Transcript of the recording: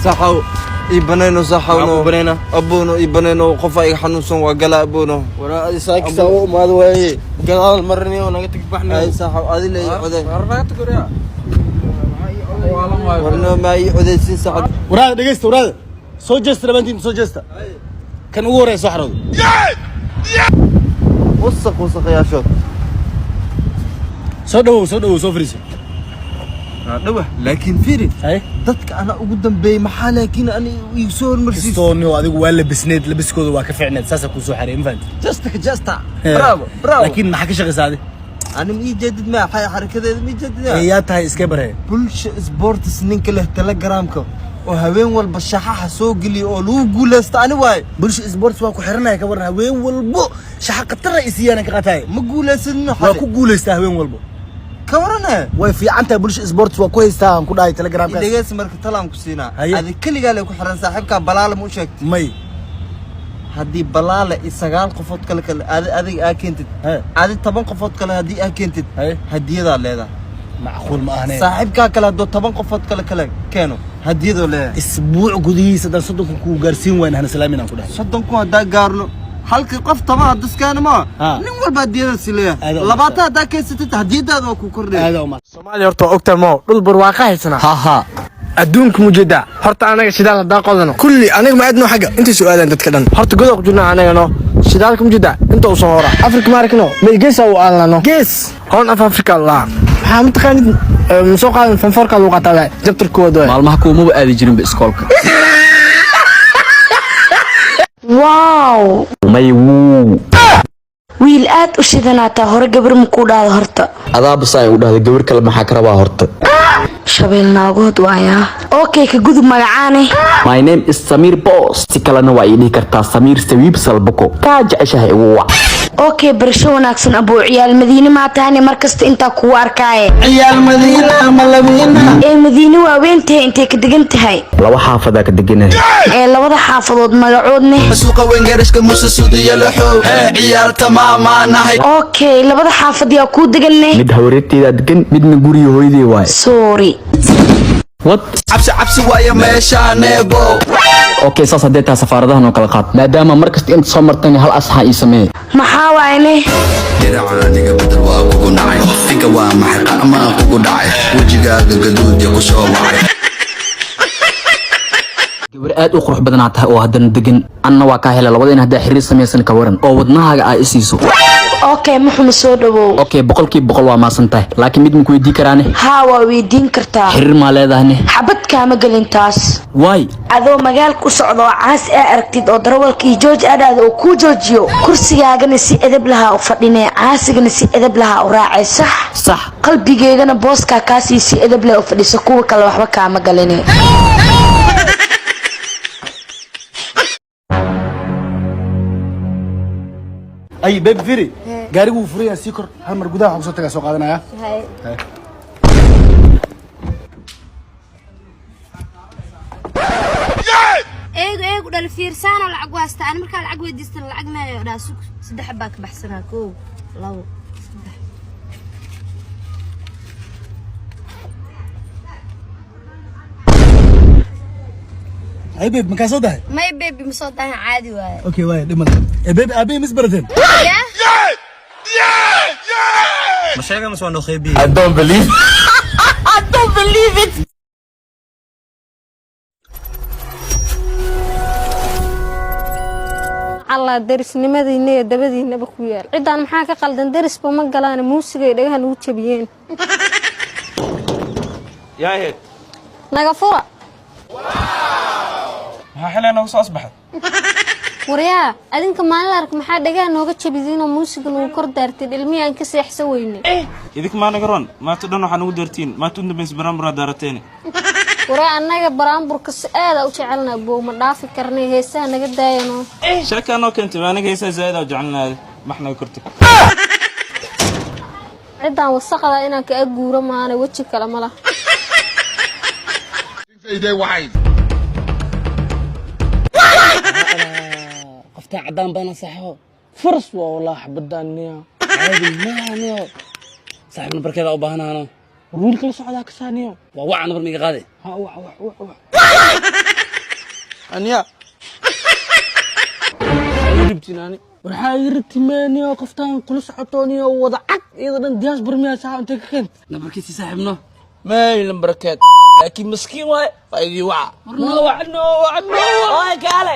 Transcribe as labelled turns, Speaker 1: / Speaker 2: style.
Speaker 1: Saxaw ii banayno saxawno.
Speaker 2: Maxaa ku banaynaa?
Speaker 1: Aboono, ii banayno, qofa iga xanuunsan waa gala aboono.
Speaker 2: Waraa adi saakisa u imaado waaye, gadaal marniyo naga tag baxniyo.
Speaker 1: Ay saxaw, adi la ii coday.
Speaker 2: Naga tag waraa.
Speaker 1: Warno ma ii codaysin saxaw.
Speaker 3: Waraada, dhegeysta, waraada, soo jeesta dhammaantiin, soo jeesta. Kan ugu horreeya soo xaroodo.
Speaker 1: Wasaq wasaqayaashood.
Speaker 3: Soo dhawow, soo dhawow, soo fariiso.
Speaker 1: Dhawa, laakiin fiiri.
Speaker 3: Hay.
Speaker 1: Dadka ana ugu dambeeyey maxaa, laakiin ani igu soo hormarsiis.
Speaker 3: Kistoonio adigu waa labisneed, labiskooda waa ka fiicneed, saasaa kuu soo xareey, ma fahanti?
Speaker 1: Jasta ka jasta, bravo bravo.
Speaker 3: Laakiin maxaa ka shaqaysaa adi?
Speaker 1: Ani ma ii jeedid, ma xarakadeeda ma ii jeedid?
Speaker 3: Ee, yaa tahay iska baree?
Speaker 1: Bulsha Sports ninka leh Telegramka oo haween walba shaxaxa soo geliya oo lagu guuleysta ani waaye.
Speaker 3: Bulsha Sports waa ku xiranaya. Ka waran haween walbo shaxa khatara isiiyaan ka qaataay?
Speaker 1: Ma guuleysadino.
Speaker 3: Waa ku guulaystaa haween walbo.
Speaker 1: Ka warane.
Speaker 3: Way fiican tahay, Bulsha Sports waa ku haystaa aan ku dhahay Telegramkaas.
Speaker 1: Dhegeys, marka talaan ku siinaa.
Speaker 3: Haye.
Speaker 1: Adi keligaa lay ku xiran, saaxiibkaa Balaale ma u sheegtay?
Speaker 3: May.
Speaker 1: Haddii Balaale iyo sagaal qofood kale adi adiga aa keentid,
Speaker 3: Haye.
Speaker 1: adi 10 qofood kale haddii aa keentid,
Speaker 3: Haye.
Speaker 1: hadiyadaa leedahay.
Speaker 3: Macquul ma ahne.
Speaker 1: Saaxiibkaa kale hadduu 10 qofood kale keeno, hadiyadoo leedahay.
Speaker 3: Isbuuc gudihiisa haddaan 30,000 kuu gaarsiin wayn, hana salaamin aan ku dhahay.
Speaker 1: 30,000 haddaa gaarno, halkii qof 10 haddaskaana ma
Speaker 3: Ha.
Speaker 1: nin walba hadiyada si leeyahay.
Speaker 3: Aad u
Speaker 1: 20 haddaa keensatid, hadiyadaada waa ku kordhaya.
Speaker 3: Aada uma
Speaker 4: Soomaaliya horta waa ogtahay moo dhul barwaaqa haysanaa.
Speaker 5: Ha ha.
Speaker 4: Adduunka mujeedaa horta anaga shidaal haddaa qodano.
Speaker 5: Kulli aniga ma aadno xagga intay su'aalaan dadka dhan.
Speaker 4: Horta godob ku jirnaa anagano, shidaalka mujeedaa inta uu soo hora Afrika ma arkino, meel geesa u aalano.
Speaker 5: Gees.
Speaker 4: Horn of Africa la maxaa mataqaanid, soo qaadan form four-ka lagu qaataa chapter koowaad waay.
Speaker 5: Maalmaha kuumaba aadi jirinba iskoolka.
Speaker 6: Wow.
Speaker 5: May wuu.
Speaker 6: Wiil aad u shidanaataa, hore gabar makuu dhahda horta?
Speaker 5: Adaa basa u dhahday, gabar kale maxaa ka rabaa horta?
Speaker 6: Shabeel naagood waayaa. Okay, ka gudub, magacaane?
Speaker 5: My name is Samir Boss, si kalena waa ii dhihi kartaa Samiir Sawiib Salbako, kaa jeceshahay igu wac.
Speaker 6: Okay, barasho wanaagsan abuu. Ciyaal Madiine maa tahane? Markasta intaa kugu arkaaye.
Speaker 5: Ciyaal Madiina ma labiina.
Speaker 6: Ee, Madiine waa weyn tahay, intay ka degan tahay?
Speaker 5: Laba xaafadaa ka deganahay.
Speaker 6: Ee, labada xaafadood magacoodne?
Speaker 7: Suuqa weyn, garashka Muuse Suudiya Laxow, ciyaal tamaamaanahay.
Speaker 6: Okay, labada xaafad yaa kuu deganne?
Speaker 5: Mid hawareerteydaa degan, midna guriga hooyadii waaye.
Speaker 6: Sorry.
Speaker 5: What?
Speaker 7: Cabsi cabsi waayo meeshaaneebo.
Speaker 5: Okay, saas haddee taa safaaradahan oo kala qaad, maadaama mar kasta inta soo martan, hal asxaa ii sameeye.
Speaker 6: Maxaa waayne?
Speaker 7: Diracaaniga bedel waa kugu nacay, finka waa maxay, qacmaa kugu dhacay, wejigaaga gaduud ya ku soo wacay.
Speaker 5: Gabar aad u qurux badanaa tahay oo haddana degan, anna waa kaa hela. Labada in haddaa xiriir samaysan, ka waran oo wadnahaaga aa i siiso?
Speaker 6: Okay, muxuma, soo dhawow.
Speaker 5: Okay, 100% waa maasan tahay, laakiin mid maku weydii karaane?
Speaker 6: Haa, waa weydiin kartaa.
Speaker 5: Xiriir maa leedahane?
Speaker 6: Xabad kaama gelin taas.
Speaker 5: Waay.
Speaker 6: Adoo magaalka u socda oo caas aa aragtid oo darawalka iyo jooj aadhaada oo kuu joojiyo, kursigaagana si edab lahaa u fadhinee, caasigana si edab lahaa u raacay, sax?
Speaker 5: Sax.
Speaker 6: Qalbigeygana booskaa kaasii si edab leh u fadhiso, kuwa kale waxba kaama galine.
Speaker 3: Ay baby, firi, gaarigu wuu furan yahay, sii kor hal mar, gudaha waxaan kusoo tagaa, soo qaadanaya. Hay.
Speaker 8: Eegu eegu dhal fiirsaana, lacag waasta ani markaa lacag weydiistan lacag maayo dhaa. Sug, saddex baa ka baxsanaa, kow, labo, saddex.
Speaker 3: Ay baby, makaa soo dahay?
Speaker 8: May baby, ma soo dahan, caadi waaye.
Speaker 3: Okay, waay, dhib male. Ee baby, aabihii mis barateen?
Speaker 2: Ma sheega mase waa noo qeybiye?
Speaker 5: I don't believe.
Speaker 9: Allah derisnimadiina iyo dabadiinaba ku yaal. Ciddaan maxaa ka qaldan? Derisba ma galaane, muusigay dhagaha nugu jabiyeen.
Speaker 2: Yaa ahayd?
Speaker 9: Naga fura.
Speaker 2: Maxaa xilay noogu soo asbaxay?
Speaker 9: Waryaa, adinka maalin ark maxaa dhagaha nooga jabidiinoo muusiga nugu kor daarteen, ilmihii aan ka seexsan weyne?
Speaker 2: Idink maa naga roon, maanta dhan waxaa nugu daartiin, maanta u dambaysa baraanburaa daarateene.
Speaker 9: Waryaa, annaga baraanburka si aada u jecelnaa bow, ma dhaafi karnay, heesaha naga daayano.
Speaker 2: Sheekaa noo keentay, aniga heesaa zaa'id aa jecelnaade, max naga kortay.
Speaker 9: Ciddaan wasaqda inaan ka aguuro maana weji kale ma laha.
Speaker 10: Qoftaa caddaan badana saaxiibo, furas waa walaa xabadaan niyo, caadi maaha niyo.
Speaker 11: Saaxiib, nambarkeeda u baahanaano.
Speaker 10: War wiilka la socdaa kasaa niyo.
Speaker 11: Waa waca, nambar miga qaade.
Speaker 10: Ha, wac wac wac wac.
Speaker 4: Aniya.
Speaker 10: Dhibtiin ani. Waxaa ii rabtimeeniyo qoftaan kula socotooniyo wada cad iyada dhan diaspora miyaa saaxiib intay ka keent.
Speaker 11: Nambarkiisi saaxiibno.
Speaker 10: May lambarkeed. Laakiin miskiin waaye waa idii waca. No waca no waca no waca.
Speaker 11: Oy kaale.